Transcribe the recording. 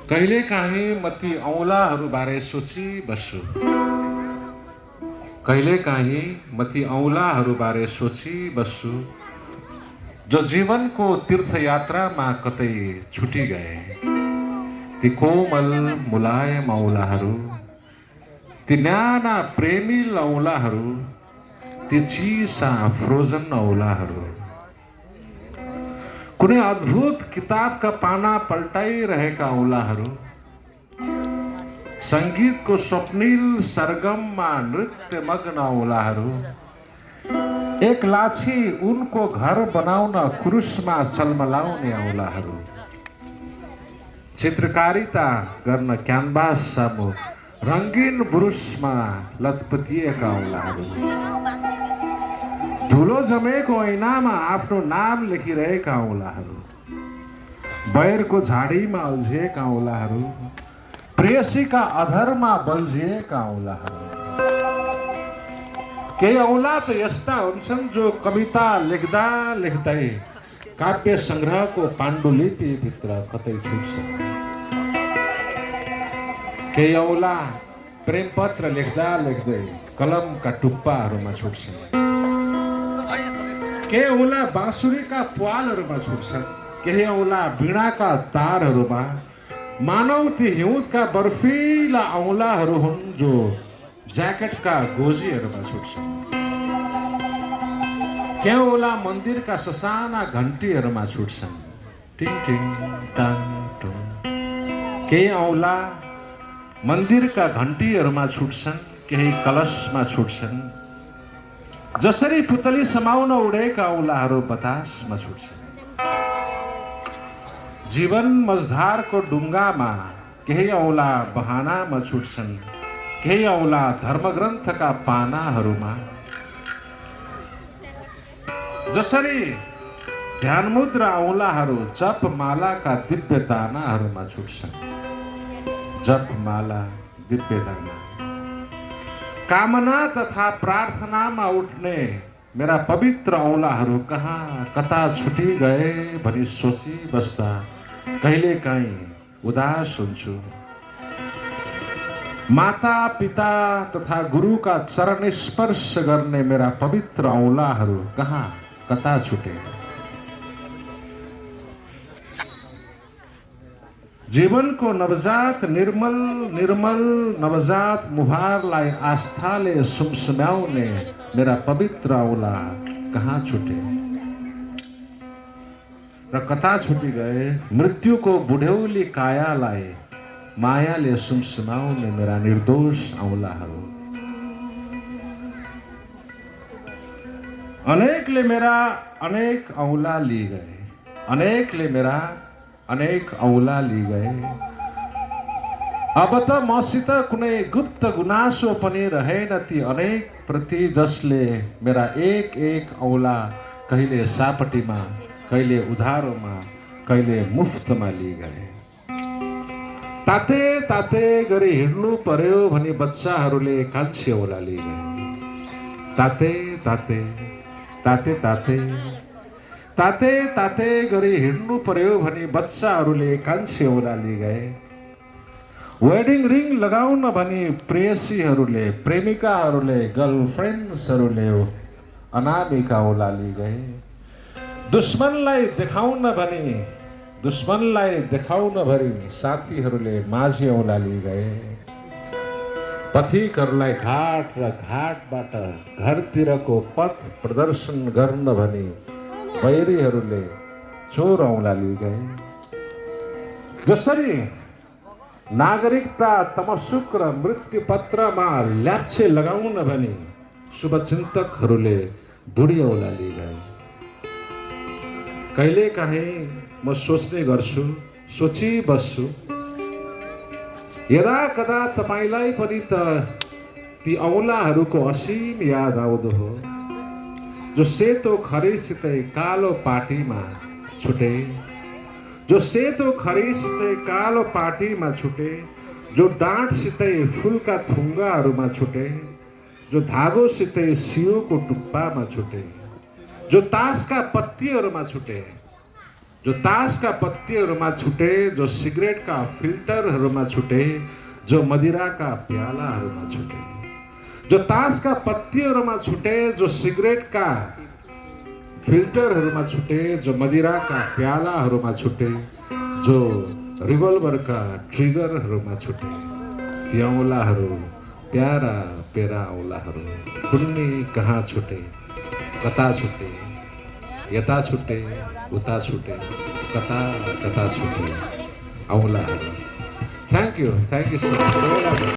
कहिलेकाहीँ म ती औँलाहरूबारे सोचिबस्छु। कहिलेकाहीँ म ती औँलाहरूबारे सोचिबस्छु जो जीवनको तीर्थयात्रामा कतै छुटी गए। ती कोमल मुलायम औँलाहरू, ती न्याना प्रेमिल औँलाहरू, ती चिसा फ्रोजन औँलाहरू। कुनै अद्भुत किताबका पाना पल्टाइरहेका औँलाहरू, सङ्गीतको स्वप्निल सरगममा नृत्यमग्न औँलाहरू, एक लाछी उनको घर बनाउन क्रुसमा चलमलाउने औँलाहरू, चित्रकारिता गर्न क्यानभास सामु रङ्गीन ब्रुसमा लतपतिएका औँलाहरू, धुलो जमेको ऐनामा आफ्नो नाम लेखिरहेका औँलाहरू, बैरको झाडीमा अल्झिएका औँलाहरू, प्रेयसीका अधरमा बल्झिएका औँलाहरू। केही औँला त यस्ता हुन्छन् जो कविता लेख्दा लेख्दै काव्य सङ्ग्रहको पाण्डुलिपिभित्र कतै छुट्छन्। केही औँला प्रेमपत्र लेख्दा लेख्दै कलमका टुप्पाहरूमा छुट्छन्। केही औँला बाँसुरीका प्वालहरूमा छुट्छन्। केही औँला वीणाका तारहरूमा। मानव ती हिउँदका बर्फिला औँलाहरू हुन् जो ज्याकेटका गोजीहरूमा छुट्छन्। केही औँला मन्दिरका ससाना घन्टीहरूमा छुट्छन्। टिङ टिङ टाङ टुङ। केही औँला मन्दिरका घन्टीहरूमा छुट्छन्, केही कलशमा छुट्छन्। जसरी पुतली समाउन उडेका औँलाहरू बतासमा छुट्छन्। जीवन मझधारको डुङ्गामा केही औँला बहानामा छुट्छन्, केही औँला धर्मग्रन्थका पानाहरूमा। जसरी ध्यानमुद्रा औँलाहरू जपमालाका दिव्य दानाहरूमा छुट्छन्। जपमाला दिव्य दाना। कामना तथा प्रार्थनामा उठ्ने मेरा पवित्र औँलाहरू कहाँ कता छुटी गए भनी सोची बस्दा कहिलेकाहीँ उदास हुन्छु। माता पिता तथा गुरुका चरण स्पर्श गर्ने मेरा पवित्र औँलाहरू कहाँ कता छुटे। जीवनको नवजात निर्मल निर्मल नवजात मुहारलाई आस्थाले सुमसुम्याउने मेरा पवित्र औँला कहाँ छुटे र कता छुटी गए। मृत्युको बुढ्यौली कायालाई मायाले सुमसुम्याउने मेरा निर्दोष औँलाहरू। अनेकले मेरा अनेक औँला लिई गए। अनेकले मेरा अनेक औँला लिई गए। अब त मसित कुनै गुप्त गुनासो पनि रहेन ती अनेक प्रति जसले मेरा एक एक औँला कहिले सापटीमा, कहिले उधारोमा, कहिले मुफ्तमा लिई गए। ताते ताते गरी हिँड्नु पर्यो भनी बच्चाहरूले कान्छी औँला लिई गए। ताते ताते ताते ताते ताते ताते गरी हिँड्नु पर्यो भनी बच्चाहरूले कान्छी औँला लिई गए। वेडिङ रिङ लगाउन भनी प्रेयसीहरूले, प्रेमिकाहरूले, गर्लफ्रेन्ड्सहरूले अनामिका औँला लिई गए। दुश्मनलाई देखाउन भरी साथीहरूले माझी औँला लिई गए। पथिकहरूलाई घाट र घाटबाट घरतिरको पथ प्रदर्शन गर्न भनी बैरीहरूले चोर औँला लिई गए। जसरी नागरिकता तमसुक र मृत्यु पत्रमा ल्याप्छे लगाउन भनी शुभचिन्तकहरूले दुडी औँला लिई गए। कहिलेकाहीँ म सोच्ने गर्छु, सोचिबस्छु, यदा कदा तपाईलाई पनि त ती औँलाहरूको असीम याद आउँदो हो जो सेतो खरीसितै कालो पाटीमा छुटे। जो सेतो खरीसितै कालो पाटीमा छुटे। जो डाँठसितै फुलका थुङ्गाहरूमा छुटे। जो धागोसितै सियोको टुप्पामा छुटे। जो तासका पत्तीहरूमा छुटे। जो तासका पत्तीहरूमा छुटे, जो सिगरेटका फिल्टरहरूमा छुटे, जो मदिराका प्यालाहरूमा छुटे, जो तासका पत्तीहरूमा छुटे, जो सिगरेटका फिल्टरहरूमा छुटे, जो मदिराका प्यालाहरूमा छुटे, जो रिभल्भरका ट्रिगरहरूमा छुटे, ती औँलाहरू प्यारा पेरा औँलाहरू कुन्नी कहाँ छुटे, कता छुटे, यता छुटे, उता छुटे, कता कता छुटे औँलाहरू। Thank you so much.